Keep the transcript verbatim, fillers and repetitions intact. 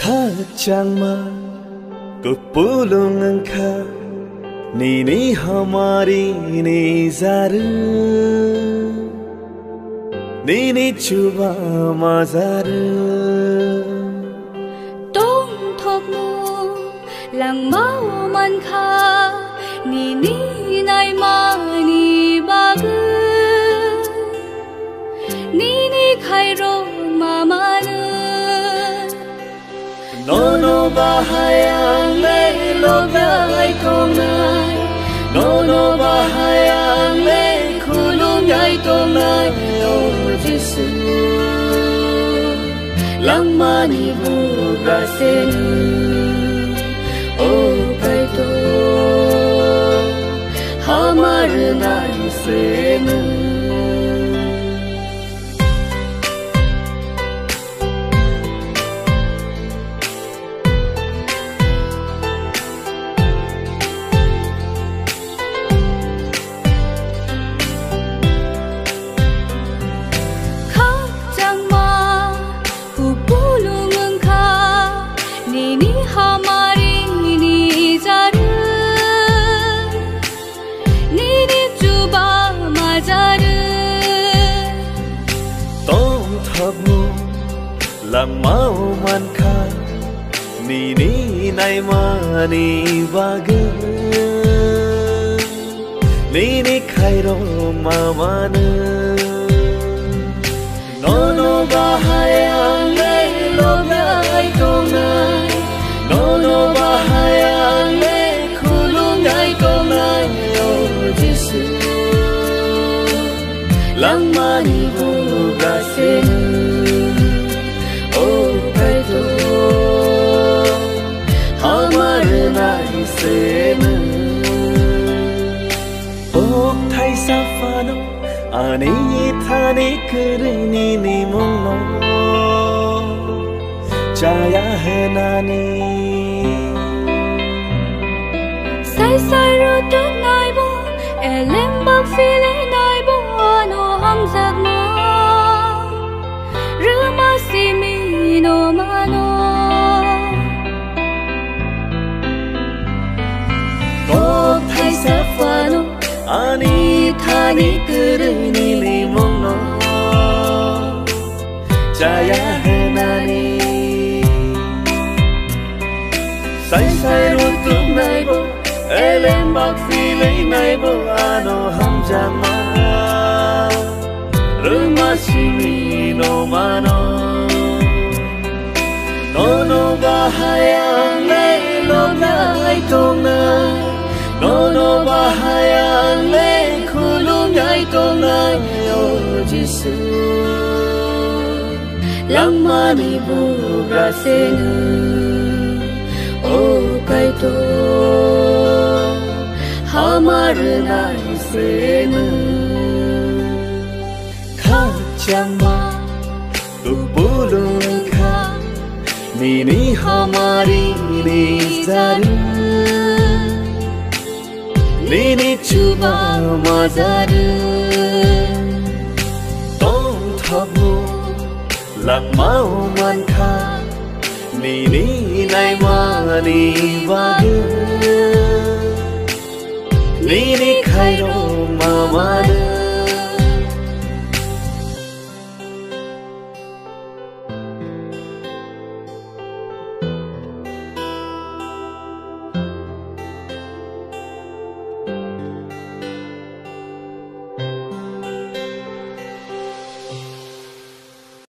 Changma kupulung wngkha nini hamari ni jaru, nini chuba majaru. Tongthokmung langmao mankha nini naimani bagwi, nini khairok mamano. Nono bahai ang le logai tongnai, nono bahai ang le khulumjai tongnai, o Jisu. Langmani bugra se nwng, o Kaitor, hamari nai se nwng. Khakchangma kupulung wngkha nini hamari ni jaru, nini chuba majaru. Tongthokmung langmao mankha nini naimani bagwi, nini khairok mamano. Nono bahai ang le logai tongnai, nono bahai ang le khulumjai tongnai, o Jisu. Langmani bugra se nwng, o Kaitor, hamari nai se nwng. Kok thaisa phano ani thani kwrwini nimungno chaya hwnani. Sai sai rwtwknaibo, elembak philainaibo ano hamjakma rwma simi no mano. Kok thaisa phano ani thani kwrwini nimungno chaya hwnani. Sai sai rwtwknaibo, elembak philainaibo ano hamjakma rwma simi no mano. Nono bahai ang le logai tongnai, nono bahai ang le khulumjai tongnai, o Jisu. Langmani bugra se nwng, o Kaitor, hamari nai se nwng. Khakchangma kupulung wngkha nini hamari ni jaru, nini chuba majaru. Tongthokmung langmao mankha nini naimani bagwi, nini khairok mamano.